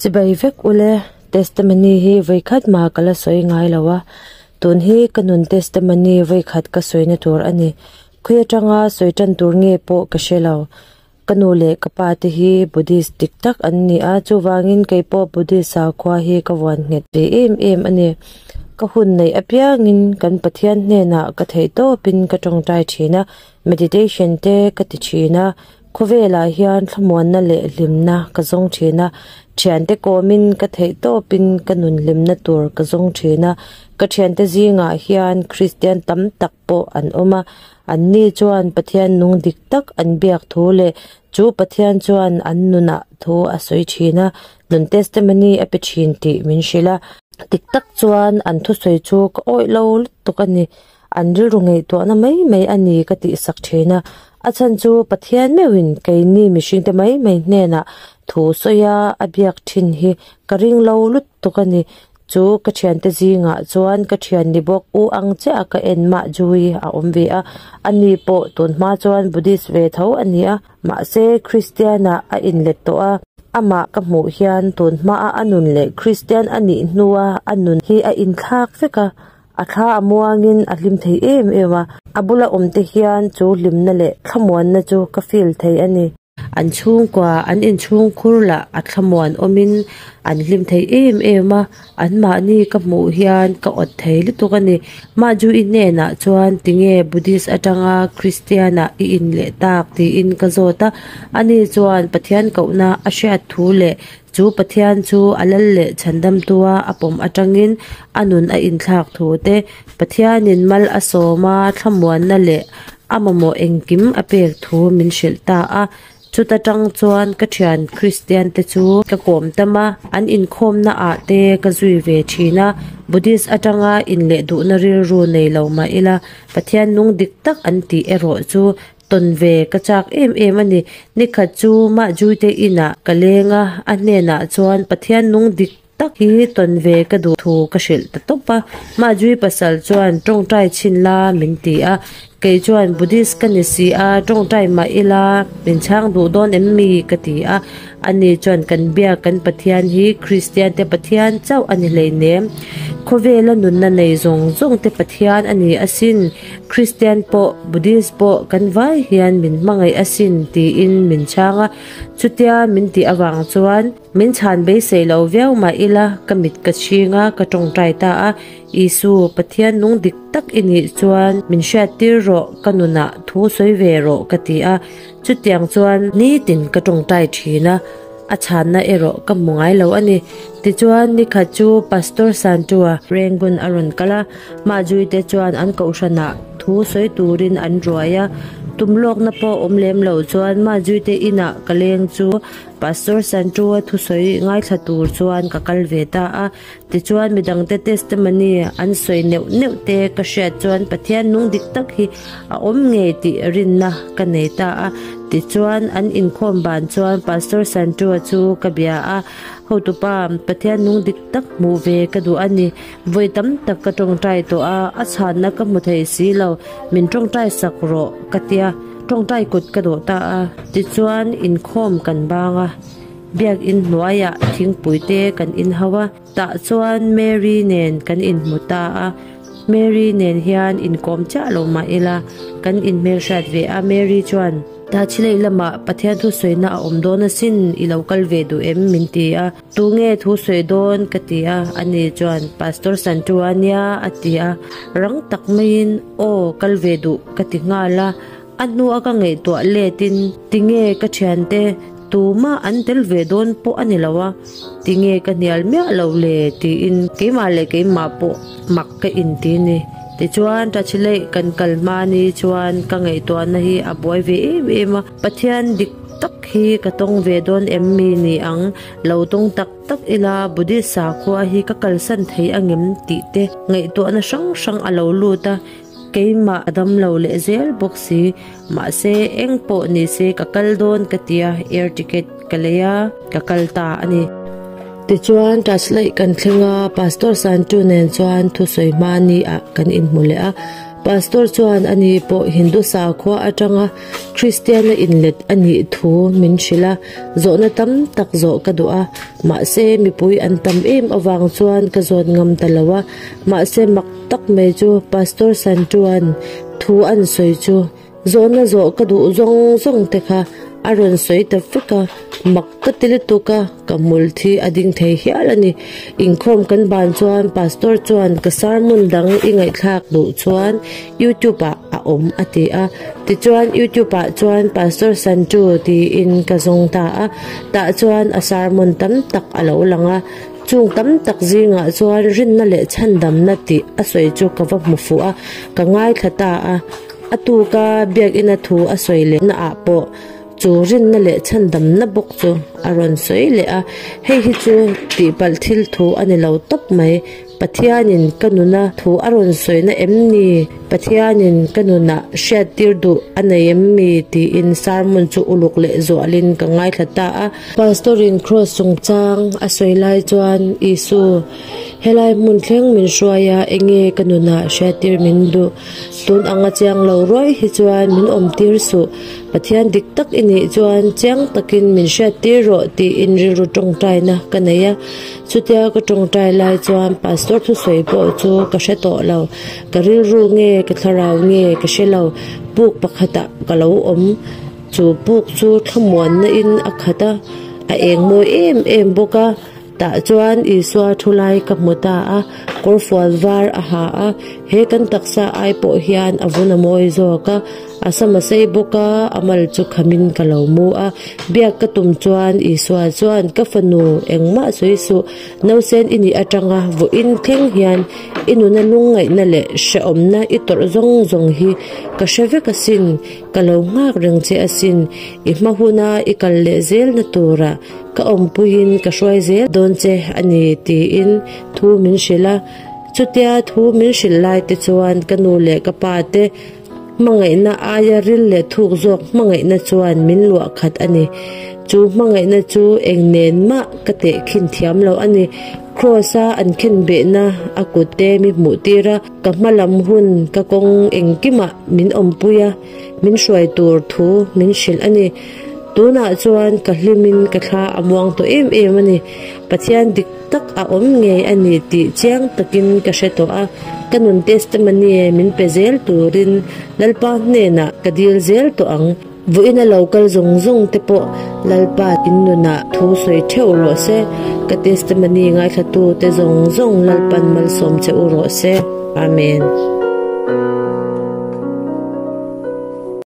Chibai vek ule, testimony hi vawikhat mah ka la sawi ngai lo a, tun hi ka nun testimony vawikhat ka sawina tur a ni. Khawi atanga sawi tan tur nge pawh ka hre lo. Ka nu leh ka pa te hi Buddhist dik tak an ni a, chuvangin kei pawh Buddhist sakhua hi ka vuan nghet ve em em a ni. Ka hun neih apiangin kan Pathian hnenah ka theih tawpin ka tawngtai thin a, meditation te ka ti thin a, Khawvelah hian thlamuanna leh hlimna ka zawng thin a, thiante kawmin ka theih tawpin ka nun hlimna tur ka zawng thin a. Ka thiante zingah hian Kristian tam tak pawh an awm a, anni chuan Pathian nung dik tak an biak thu leh chu Pathian chuan an nunah thu a sawi thin a, nun testimony a pe thin tih min hrilh a. Dik tak chuan an thusawi chu ka awih lo lutuk a ni. An rilru ngaihtuahna mai mai a ni ka tihsak thin a, a chhan chu Pathian meuhin keini mihringte mai mai hnenah thu sawia a biak thin hi ka ring lo lutuk a ni. Chu ka thiante zingah chuan ka thian ni bawk u ang chiah a ka en mah Jui a awm ve a, ani pawh tun hma chuan Buddhist ve tho a ni a, mahse Kristian-ah a inlet tawh a, amah ka hmuh hian tun hmaa a nun leh Kristian a nih hnua a nun hi a inthlak vek a. A thla a muangin a hlim thei em em a, a bula awmte hian chu hlimna leh thlamuanna chu ka feel thei a ni. An chhungkua, an inchhungkhur lah a thlamuan awmin an hlim thei em em a, anmahni ka hmuh hian ka awt thei lutuk a ni. Mahju'i hnenah chuan tinge Buddhist atanga Christian-ah i inleh tak tiin ka zawt a, ani chuan Pathian kohna a hriat thu leh Chu Pathian chu a lal leh chhandamtua a pawm atangin a nun a inthlak thu te, Pathianin mal a sawm a, thlamuanna leh a mamawh engkim a pek thu min hrilh ta a. Chuta tang chuan ka thian Kristian te chu ka kawm tam a, an inkhawmna ah te ka zui ve thin a, Buddhist atanga inleh duhna rilru nei lo mah ila, Pathian nung dik tak an tih erawh chu Tawn ve ka chak em em a ni. Nikhat chu Mahjuite inah ka leng a, a hnenah chuan Pathian nung dik tak hi tawn ve ka duh thu ka hrilh ta tawp a. Mahjui pasal chuan tawngtai chhin la min ti a, kei chuan Buddhist ka ni si a, tawngtai mah ila min chhang duh dawn em mi ka ti a. Ani chuan kan biak kan Pathian hi Kristian te Pathian chauh a ni hleinem. Khawvela nunna nei zawng zawng te Pathian a ni asin. Kristian pawh Buddhist pawh kan vai hian min hmangaih asin tiin min chhang a, chutia min tih avang chuan min chhan beisei lo viau mah ila ka mit ka chhing a, ka tawngtai ta a, Isu, Pathian nung dik tak i nih chuan min hriattir rawh, ka nunah thu sawi ve rawh ka ti a, chutiang chuan nitin ka tawngtai thin a. A chhanna erawh ka hmu ngai lo a ni. Tichuan, nikhat chu Pastor Santua Rangoon a rawn kal a, Mahjuite chuan an kohhranah thu sawi turin an ruai a. Tum lawkna pawh awm lem lo chuan Mahjuite inah ka leng chu Pastor Santua thusawi ngaithla tur chuan ka kal ve ta a. Tichuan, midangte testimony an sawi neuh neuh te ka hriat chuan Pathian nung dik tak hi a awm ngei tih rinna ka nei ta a. Tichuan, an inkhawm ban chuan Pastor Santua chu ka bia a, Hotupa, Pathian nung dik tak hmuh ve ka duh a ni. Vawi tam tak ka tawngtai tawh a, a chhanna ka hmu thei si lo. Min tawngtai sak rawh ka tia, tawngtai kut ka dawh ta a. Tichuan, inkhawm kan bang a. Biakinn hnuaiah thingpui te kan inhau a, tah chuan Mary nen kan inhmu ta a, Mary nen hian inkawm chiah lo mah ila kan inhmelhriat ve a, Mary chuan, Tachilei lamah Pathian thusawina a awm dawn asin, i lo kal ve duh em? min ti a, Tunge thusawi dawn? ka ti a, ani chuan, Pastor Santua nia a ti a, rang tak maiin, Aw, kal ve duh ka ti nghal a, A hnua ka ngaihtuah letin tinge ka thiante tumah an tel ve dawn pawh a ni lo a, tinge ka hnial miah lo le tiin keimah leh keimah pawh mak ka inti ni. Tichuan Tachileih kan kal hma ni chuan ka ngaihtuahna hi a buai ve em em a, Pathian dik tak hi ka tawng ve dawn em mi ni ang, lo tawng tak tak ila Buddhist sakhua hi ka kalsan thei angem tih te ngaihtuahna hrang hrang a lo lut a, Keimah a dam lo leh zel bawk si, mahse eng pawh ni se ka kal dawn ka ti a, air ticket ka lei a, ka kal ta a ni. Tichuan Taslaih kan thleng a, Pastor Santu nen chuan thusawi hma ni ah kan inhmu leh a. Pastor chuan ani pawh Hindu sakhua atanga Kristiana inlet a nih thu min hrilh a, zawhna tam tak zawh ka duh a, mahse mipui an tam em avang chuan ka zawt ngam ta lo a, mahse mak tak mai chu Pastor Santuan thu an sawi chu Zawhna zawh ka duh zawng zawng te kha a rawn sawi ta vek a, mak ka ti lutuk a, ka hmul thi a ding thei hial a ni. Inkhawm kan ban chuan Pastor chuan ka sermon dang i ngaihthlak duh chuan YouTube ah a awm a ti a, tichuan YouTube ah chuan Pastor Santu tiin ka zawng ta a, tah chuan a sermon tam tak a lo lang a, chung tam tak zingah chuan rinna leh chhandamna tih a sawi chu ka va hmu fuh a, ka ngaithla ta a. A tuka biakina thu a sawi lehna ah pawh chu rinna leh chhandamna bawk chu a rawn sawi leh a, hei hi chu tihpalh thil thu a ni lo tawp mai. Pathianin ka nuna thu a rawn sawina em ni? Pathianin ka nunah hriattir duh a nei em mi? tiin sermon chu uluk leh zualin ka ngaithla ta a. Pastor-in Kraws chungchang a sawi lai chuan Isu, helai hmun thleng min hruai a, enge ka nunah hriattir min duh? Tun anga chiang lo ruai hi chuan min awm tir suh, Pathian dik tak i nih chuan chiang takin min hriat tir rawh tiin rilru tawngtaina ka nei a. Chutia ka tawngtai lai chuan Pastor thusawi pawh chu ka hre tawh lo, ka rilru nge ka thlarau nge ka hre lo, puk pakhatah ka lo awm. Chu puk chu thlamuanna in a khat a, a eng mawi em em bawk a. Tah chuan Isua thu lai ka hmu ta a, kawrfual var a ha a, he kan taksa ai pawh hian a vun a mawi zawk a, a sam a sei bawk a, a mal chu khamin ka lo mu a. Biak ka tum chuan Isua chuan, Ka fanu, engmah sawi suh, nausen i nih atanga vawiin thleng hian i nuna lungngaihna leh hrehawmna i tawrh zawng zawng hi ka hre vek asin, ka lo nghak reng che asin, i hma huna i kal leh zelna turah Ka awmpuiin ka hruai zel dawn che a ni tiin thu min hrilh a, chutia thu min hrilh lai te chuan ka nu leh ka pa te hmangaihna aia ril leh thuk zawk hmangaihna chuan min luah khat a ni. Chu hmangaihna chu eng nen mah ka tehkhin thiam lo a ni. Kraws-a an khenbehna a kut te mi hmuh tir a, ka hma lam hun ka kawng engkimah min awmpui a, min hruai tur thu min hrilh a ni. Tunah chuan ka hlimin ka thla a muang tawh em em a ni. Pathian dik tak a awm ngei a ni tih chiang takin ka hre tawh a, ka nun testimony min pe zel turin Lalpa hnenah ka dil zel tawh ang. Vawiin a lo kal zawng zawng te pawh Lalpa in nunah thu sawi theuh rawh se, ka testimony ngaithlatute zawng zawng Lalpan malsawm che u rawh se. Amen.